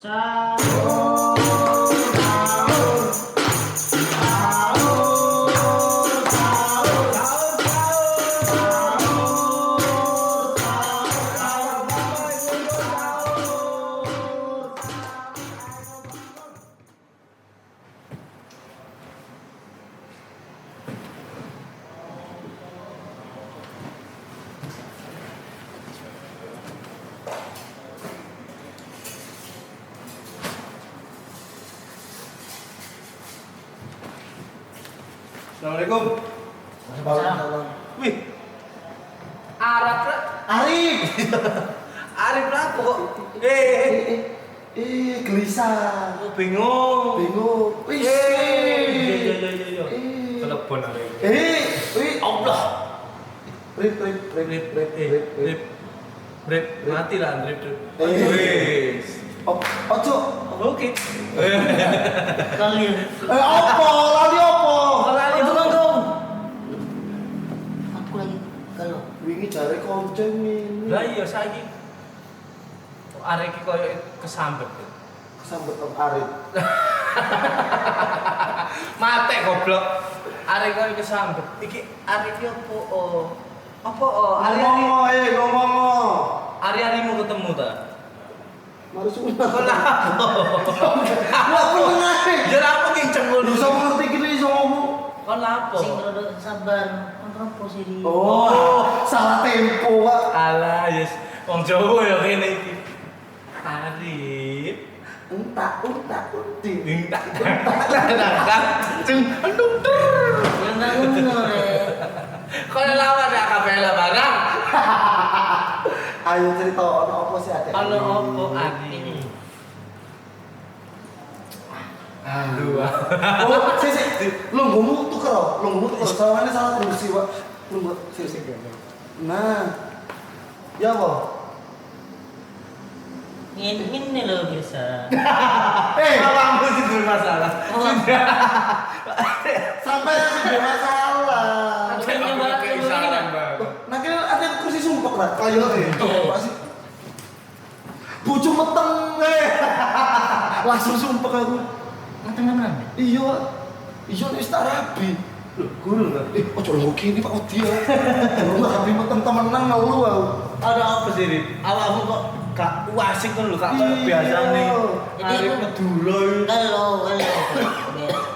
Sahur, sahur, sahur, sahur, sahur, sahur, sahur. Assalamualaikum. Waalaikumsalam. Wih. Arab rek. Arif. Arif lapo kok? Eh, Eh, gelisah. aku bingung. Bingung. Wih. Iya iya iya iya. Eh. Telepon arek. Eh, wih. Allah. Rip, rip, rip, Rip rip, eh, rip, rip. rip. Rip, mati lah rip rip. Eh. Wis. Oh, ojo. Oke. Lali. Eh, opo? Lali opo? Lali Ojo opo? kangkung. Aku lagi galau. Wingi jare konco ngene. Lah iya saiki kok arek iki koyo kesambet. Kesambet Om Arif. Mate goblok. Arek koyo kesambet. Iki arek iki opo? Oh? Apa oh? Ari-ari Ngomong eh, ngomong. ari-arimu ketemu ta? Mari sunat. Kok lapo? Lah meneng ae. Ya lapo kinceng ngono. Iso ngerti kene iso ngomong. Kok lapo? Sing rada sabar. Ono sih di. Oh, salah tempo, Pak. Alah, yes. Wong Jawa ya kene iki. Arif. Entak, untak, unti. Ding tak tak tak cung endung ter. Ya enggak ngono rek. Kok lawan ya kapela barang. Ayo cerita ono apa sih adek? Ono opo Arif? Aduh. Oh, sik sik. Lungguhmu tuker, oh. Lungguhmu tuker. Sawane salah kursi, Pak. Lungguh sik sik. Nah. Ya apa? Ngene ngene lho biasa. Eh, Awakmu sih bermasalah. Oh. sampai sing bermasalah. Aku nyoba Keisaran banget. Nah, kene ada kursi sumpek lah. Kayo e. Pak sih. Bojo meteng eh. Langsung sumpek aku. Mateng tenan. Iya, Pak. Iya nek wis tak rabi. Lho, guru lho. Eh, ojo lho kene Pak Odi ya. Guru rabi meteng temenan ngelu aku. Ada apa sih, Rip? Awakmu kok gak asik ngono lho, gak koyo Iya. biasane. Jadi Arif aku- Madura iki. Galau, galau.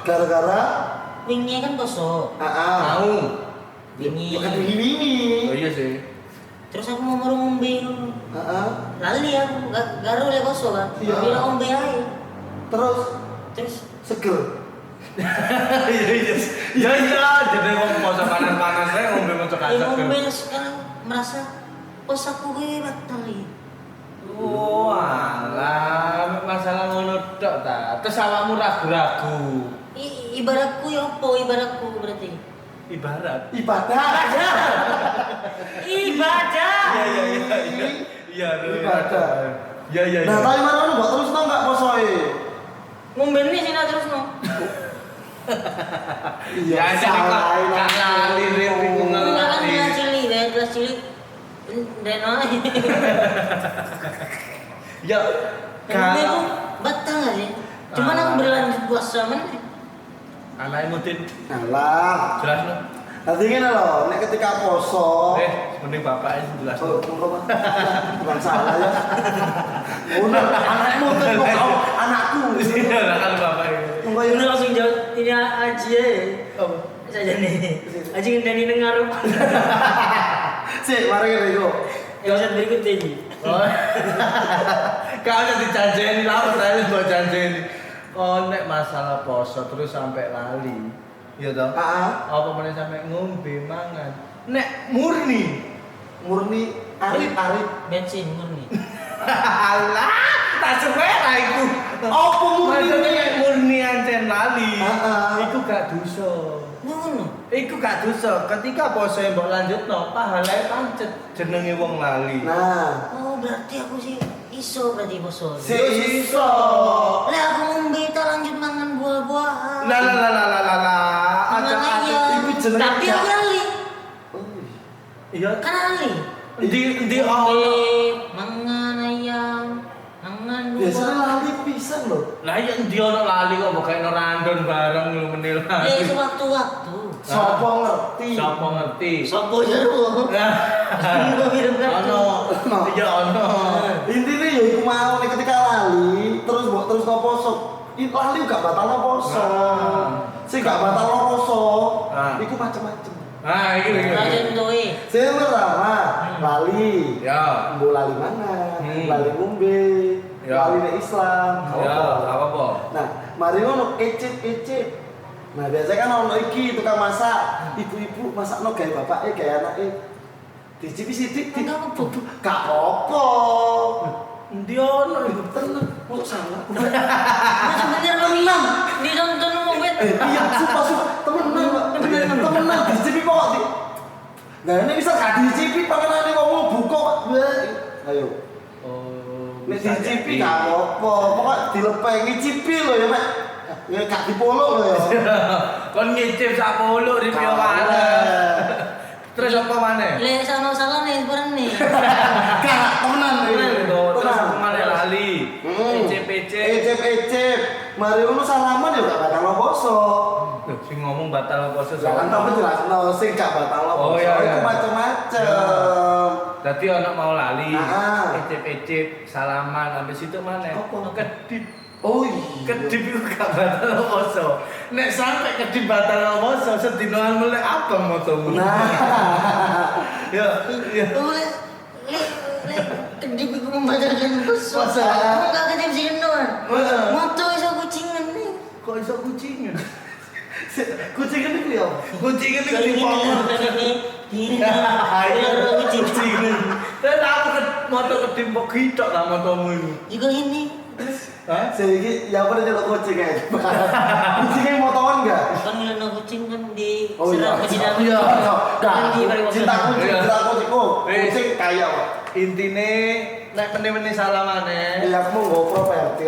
Gara-gara Wingi kan poso. heeh. Mau. Wingi. Ya kan wingi-wingi. Oh iya sih. Terus aku mau baru ngombe ngono. Heeh. Lali aku gak gak poso kan. Iya. Bilang ngombe ae. Terus Terus seger. Iya iya. Iya iya, jadi wong poso panas-panas ae ngombe maca ya kaset. ngombe sekarang merasa posaku gue batal iki. Oh, alah, masalah ngono tok ta. Terus awakmu ragu-ragu. Ibaratku ya apa ibaratku berarti? Ibarat. Ibadah. Ibadah. Iya iya iya iya. Iya, Ibadah. Iya iya Nah, iya. tapi mana mbok terus tau enggak posoe? Ngombe nih sih terus no. Iya, Ya, jadi kok gak lali Rip iku Enggak kan ngelali. kelas cilik, ya kelas cilik. Deno. Ya, Ngombe gak ku batal gak sih? Cuman aku Ah. berlanjut puasa men. Anake mudin Alah. jelas no. Nanti ngene lho, nek ketika poso Eh, mending bapaknya sing jelas. Oh, monggo, Pak. Bukan salah ya. Ngono, anakmu tuh kok kau anakku. Iya, lah kan bapaknya. Monggo ya. Ini langsung jawab ini aji ya. Saja nih. Aji ngendani nang ngarep. Sik, mari ngene iku. Episode berikutnya Ji. Oh. Kau udah dijanjeni lah, saya mbok janjeni. Kon nek masalah poso terus sampai lali. Iya toh? Heeh. Apa meneh sampai ngombe mangan. Nek murni. Murni arif arif. Bensin murni. Alah, tak suwe ra iku. Apa murni? Maksudnya nek murni ancen lali. Heeh. Iku gak dosa. Ngono. Iku gak dosa. Ketika poso mbok lanjutno, pahalane pancet jenenge wong lali. Nah, Oh, berarti aku sih iso berarti poso. si iso. Lah aku ngombe tak lanjut mangan buah-buahan. Lah lah lah lah lah lah lah. Aja Mangan aja. ayam. Iku jenenge Tapi aku lali. Oh, Iya. Kan lali. Endi endi Ngombe, ono mangan ayam, mangan Biasanya buah. lali pisan lho. Lah iya endi ono lali kok mbok kene randon bareng lho menil. Sewaktu-waktu. Sopo ngerti? Sopo ngerti? Sopo jero? Ono. Iya ono. Intine ya iku mau nek ketika lali terus mbok terus poso. Lali gak batal poso. Sing gak batal poso iku macem-macem. Nah, iki lho. Contohe. Sing pertama, lali. Ya. Mbok lali mangan, lali ngombe, lali nek Islam, ya, apa-apa. Nah, mari ngono icip-icip. Nah, biasanya kan ono iki tukang masak, ibu-ibu masakno gawe bapake, gawe anake. Dicipi sithik, gak apa-apa. Endi ono iku tenan, mosok salah. Mosok bener tenan. Ditonton wong wet. Iya, sumpah temenan, Pak. Temenan dicipi pokok di. Nah, ini bisa gak dicipi panganane wong buka, Pak. Ayo. Oh, nek dicipi gak apa-apa, pokok dilepengi cipi lho ya, Pak. Ya gak dipolok lho ya. Kon ngicip sak polok ripio maneh. Terus apa maneh? Lek sono salah nih sebenarnya. Gak temenan iki. Terus apa maneh lali? Ecep-ecep. Ecep-ecep. Mari ngono salaman ya gak batal poso. Loh, sing ngomong batal poso salah. Kan tapi jelasno sing gak batal poso iku macem-macem. Dadi ono mau lali, ecep-ecep, salaman sampai situ maneh. Kedip. Oh iya. Kedip iku gak batal poso. Nek sampe kedip batal poso sedinoan melek abang motomu. Nah. Ya, iya. Lek kedip iku membatalkan poso. Aku gak kedip sedinoan. Moto iso kucingan nih. Kok iso kucingan? Kucingan iku ya. Kucingan iku dipongor. Iya, kucingan. Terus aku moto kedip mbok gitok ta motomu iku. Iku ini. Hah? Sing ya apa nyeluk kucing ae. Kucingnya motoan enggak? Kan ngeleno kucing kan di serang kucing. Iya. Cinta kucing, cinta kucing. Oh, kucing kaya, Pak. Intine nek meni-meni salamane. Ya aku mau GoPro Pak.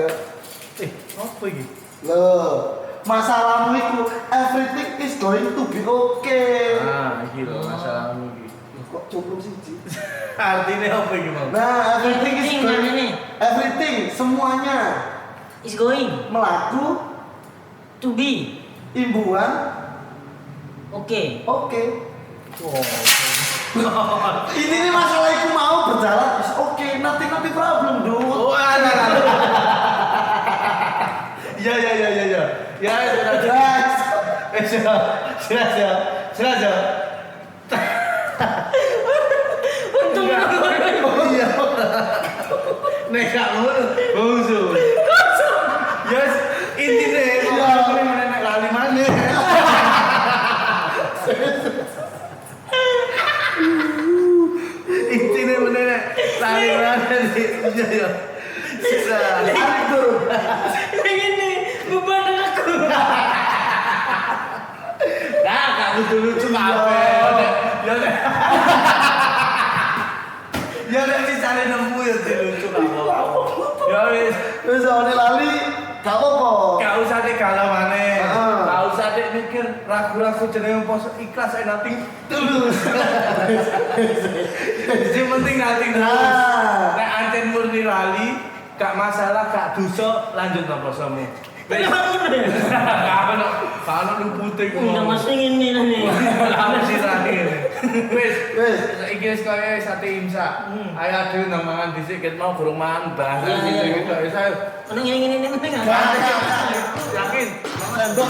Apa iki? Loh, masalahmu iku everything is going to be okay. Ah, iki lho masalahmu iki. Kok cumplung siji? Artinya apa iki, Bang? Nah, everything is going. Everything, semuanya is going melaku to be imbuhan oke. Oke. Ini nih masalah iku mau berjalan is oke, nanti problem, dude. Wah, nah. Ya. Ya, sudah. Jelas. Untung iya. Nek gak ngono, bungsu. Yes, intine kok nek lali maneh. Intine meneh lali maneh. Iya ya. Sudah. Aduh. Ini beban aku. Nah, gak kudu lucu kabeh. Ya nek. Ya nek misalnya nemu ya dilucu gak apa-apa. Ya wis, wis ane lali gak apa-apa. Gak usah nek galau maneh. Gak usah nek mikir ragu-ragu jenenge poso ikhlas ae nothing tulus. Sing penting nothing tulus. Nek ancen murni lali, gak masalah, gak dosa, lanjut no posomu. Gak ono lupute iku. Enggak mesti ngene nih. Lah mesti ngene. Wis, iki wis koyo sate imsak. Ayo aduh nang mangan dhisik ket mau gurung mangan bahas iki tok wis ayo. Ono ngene-ngene ning. Yakin. Sendok.